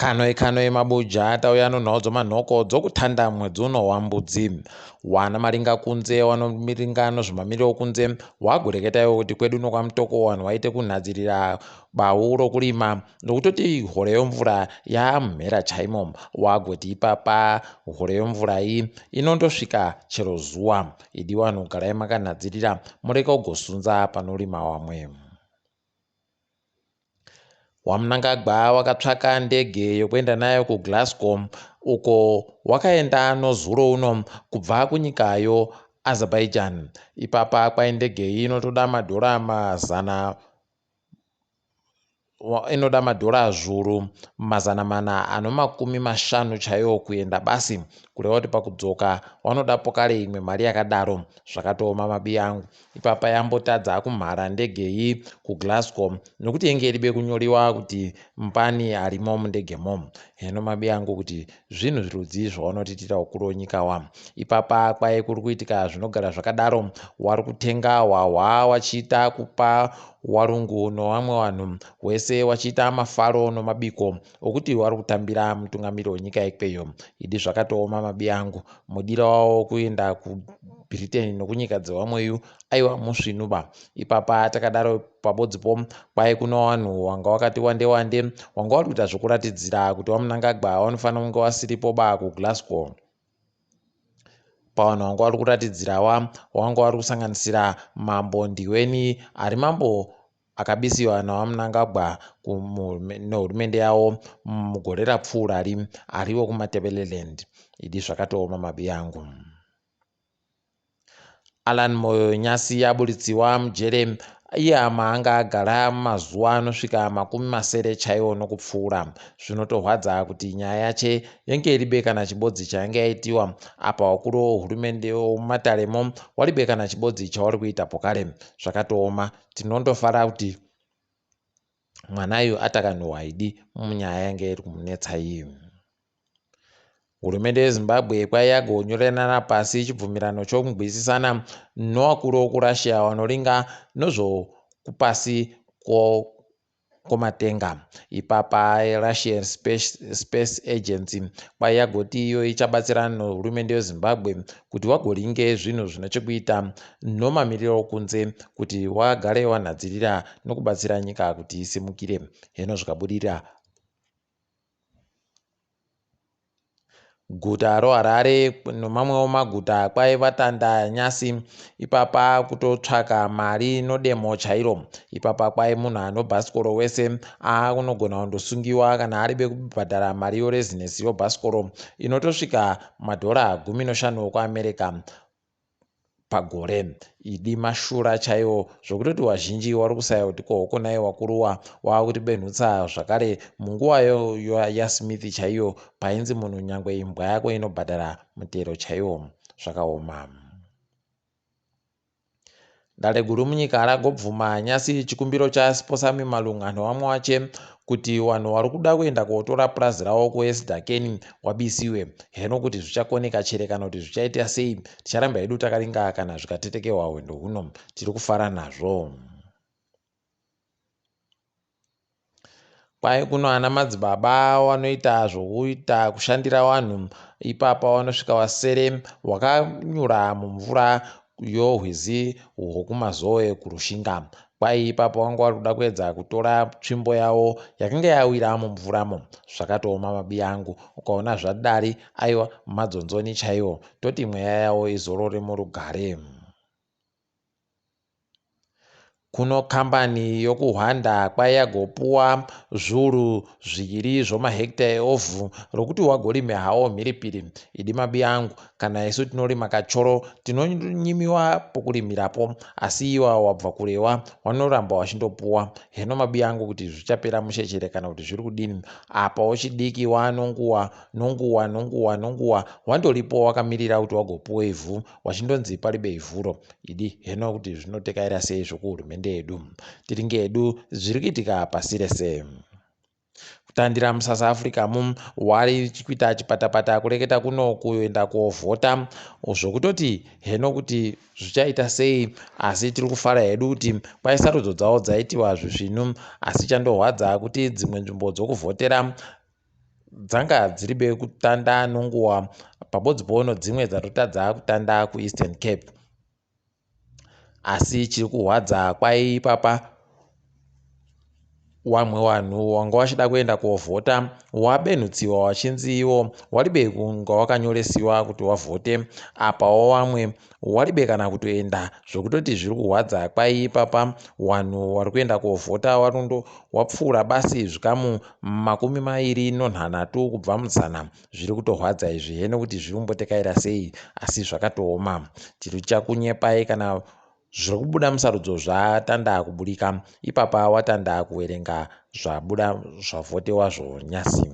Kanoi kanoi mabuja tauya nonhau dzomanhoko dzokutanda mwedzi uno wambudzi. Wana maringa kunze wanomiringa nozvemamiriro okunze wagoreketa iwo kuti kwedu nokwamutoko wanhu waite kunhadzirira bau rokurima nokutoti hore yomvura yaamumhera chaimo. Wagoti ipapa hore yomvura iyi inondosvika chero zuwa. Idi wanhu garai makanhadzirira mureke kugosunza panorima wamwe. WaMnangagwa wakatsvaka ndege yokuenda nayo kuGlasgow uko wakaenda nozuro uno kubva kunyika yoAzerbaijan. Ipapa kwai ndege iyi inotoda madhora mazana inoda madhora zvuru 450 chaiwo kuenda basi kureva kuti pakudzoka wanoda pokare imwe mari yakadaro. Zvakatooma mabiya angu. Ipapa yambotadza kumhara ndege iyi kuGlasgow nokuti yenge iribe kunyoriwa kuti mpani arimo mundegemo. Heno mabi angu kuti zvinhu zvirudzii zvawanotiitira ukuru wenyika wa. Ipapa kwaye kuri kuitika zvinogara zvakadaro wari kutenga hwahwa wachiita kupa warungu nowamwe wanhu wese wachiita mafaro nomabiko okuti wari kutambira mutungamiri wenyika ikweyo. Idi zvakatooma mabi angu. Mudira wawo kuenda kuBritain nokunyika dzewamweyu aiwa musvinuba. Ipapa takadaro pabodzipo kwai kuno wanhu wanga wakati wande wande wanga wari kuita zvokuratidzira kuti waMnangagwa wanofanira kunge wasiripo ba kuGlasgow. Pavanhu vanga vari kuratidzirawa wanga wari kusanganisira mambo Ndiweni ari mambo akabisiwa naVaMnangagwa nehurumende yavo mugore rapfuurari ari wekuMatabeleland. Idi zvakatooma mabi angu. Alan Moyo nyasi aburitsiwa mujere iye maanga agara mazuva anosvika 60 chaiwo nokupfuura. Zvinotorwadza kuti nyaya yache yenge iribe kana chibodzi chainge yaitiwa apa wakuru wehurumende womumataremo waribe kana chibodzi chawari kuita pokare. Zvakatooma tinondofara kuti mwana uyu atakanhuhwa idi munyaya yange iri kumunetsa iyi. Hurumende yeZimbabwe kwai yagonyorerana pasi chibvumirano chokungwisisana nowakuru wokuRussia wanoringa nozvokupasi kwomatenga. Ipapa Russian Space, Space Agency kwai yagoti iyo ichabatsirana nehurumende yeZimbabwe kuti wagoringe zvinhu zvine chekuita nomamiriro okunze kuti wagare wanhadzirira nokubatsira nyika kuti isimukire. Heno zvikabudirira Guta roHarare nomamwewo maguta kwaiva tanda nyasi ipapa kutotsvaka mari nodemo chairo. Ipapa kwai munhu anobhasikoro wese anogona kundosungiwa kana aribe kubhadhara mari yorezinesi yobhasikoro inotosvika madhora 15 okuAmerica. pagore. Idi mashura chaiwo zvokutoti wazhinji wari kusaya kuti ko hokonai wakuruwa waakutibenhutsa zvakare munguva yaSmith chaiyo painzi munhu nyangwe imbwa yako inobhadhara mutero chaiwo. Zvakaoma. Dare guru munyika ragobvuma nyasi chikumbiro chaSiposami Malunga newamwe wache kuti wanhu wari kuda kuenda kotora purazi rawo kuEsidakeni wabisiwe. Heno kuti zvichakoneka chere kana kuti zvichaita sei ticharamba hedu takaringa kana zvikatetekewa hwendo huno. Tiri kufara nazvo. Kwai kuno ana madzibaba wanoita zvokuita kushandira wanhu ipapa wanosvika wasere wakanyura mumvura yohwizi hwokumazowe kurushinga. Kwai ipapo wanga wari kuda kuedza kutora tsvimbo yawo yakanga yawira mumvuramo. Zvakatooma mabiya angu ukaona zvadari aiwa madzonzoni chaiwo toti mweya yawo izorore murugare. Kuno kambani yokuHwanda kwaiyagopuwa zvuru zviiri zvomahekita eovhu rokuti wagorime hawo mhiripiri. Idi mabiyangu, kana isu tinorima kachoro tinonyimiwa pokurimirapo, asi iwa wabva kurewa wanoramba wachindopuwa. Heno mabiyangu kuti zvichapera mushe chere kana kuti zviri kudini. Apa wechidiki waanonguwa nonguwa nonguwa nonguwa wandoripo wakamirira kuti wagopuwe ivhu wachindonzi paribe ivhuro. Idi heno kuti zvinotekaira sei zvokuhurumende yedu. Tiringe hedu zviri kuitika pasi rese. Kutandira muSouth Africa mu wari kuita chipatapata kureketa kuno kuenda kovhota zvokutoti heno kuti zvichaita sei asi tiri kufara hedu kuti kwai sarudzo dzavo dzaitiwa zvisvinu asi chandorwadza kuti dzimwe nzvimbo dzokuvhotera. Dzanga dziri bekutanda nonguwa pabodzi pono dzimwe dzatotadza kutanda kuEastern Cape. Asi chiri kuhwadza kwai ipapa wamwe wanhu wanga wachida kuenda kovhota wabenhutsiwa wachinzi iwo waribe kunga wakanyoresiwa kuti wavhote apawo wamwe waribe kana kutoenda zvokutoti zviri kuhwadza kwai ipapa wanhu wari kuenda kovhota warundo wapfuura basi zvikamu 27 kubva muzana. Zviri kutorwadza izvi heno kuti zviri kumbotekaira sei asi zvakatooma. Tirichakunyepai kana zviri kubuda musarudzo zvatanda kuburika ipapa watanda kuverenga zvabuda zvavhotewazvo nyasi.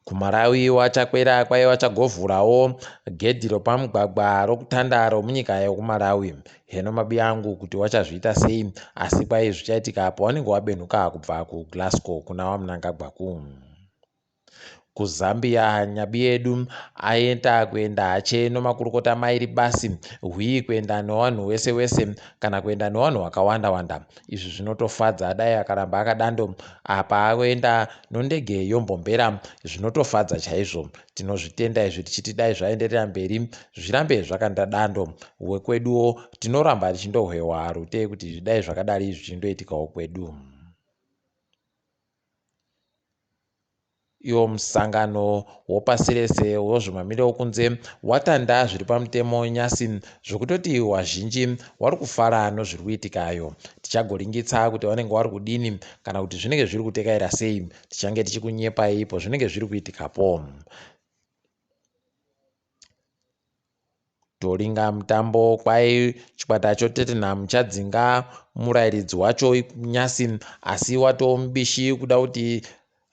KuMalawi wachakwera kwaiva wachagovhurawo gedhi ropamugwagwa rokutanda romunyika yokuMalawi. Heno mabi angu kuti wachazviita sei asi kwai zvichaitika pawanenge wabenhuka kubva kuGlasgow kuna waMnangagwa ku. KuZambia nyabi yedu aenda kuenda hache nomakurukota mairi basi hwii kuenda newanhu wese wese kana kuenda newanhu wakawanda wanda izvi zvinotofadza dai akaramba akadando apa akuenda nondege yombombera zvinotofadza chaizvo tinozvitenda izvi tichiti dai zvaenderera mberi zvirambe zvakandadando wekweduwo tinoramba tichindohwewa rute kuti dai zvakadari zvichindoitikawo kwedu. Iwo musangano wopasi rese wozvemamiriro okunze watanda zviri pamutemo nyasi zvokutoti wazhinji wari kufara nozviri kuitikayo. Tichagoringitsa kuti vanenge wari kudini kana kuti zvinenge zviri kutekaira sei. Tichange tichikunyepai pozvinenge zviri kuitikapo. Toringa mutambo kwai chikwata choTottenham chadzinga murairidzi wacho nyasi asi watoo mubishi kuda kuti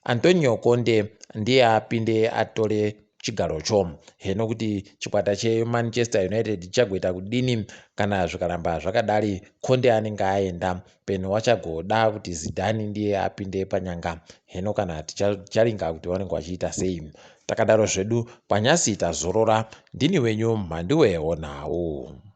Antonio Conte ndiye apinde atore chigarocho. Heno kuti chikwata cheManchester United chichagoita kudini kana zvikaramba zvakadari Conte anenge aenda Peno wachagoda kuti Zidane ndiye apinde panyanga. Heno kana ticharinga kuti vanenge vachiita sei. Takadaro zvedu kwanyasi tazorora. Ndini wenyu Mhanduwe Honhau.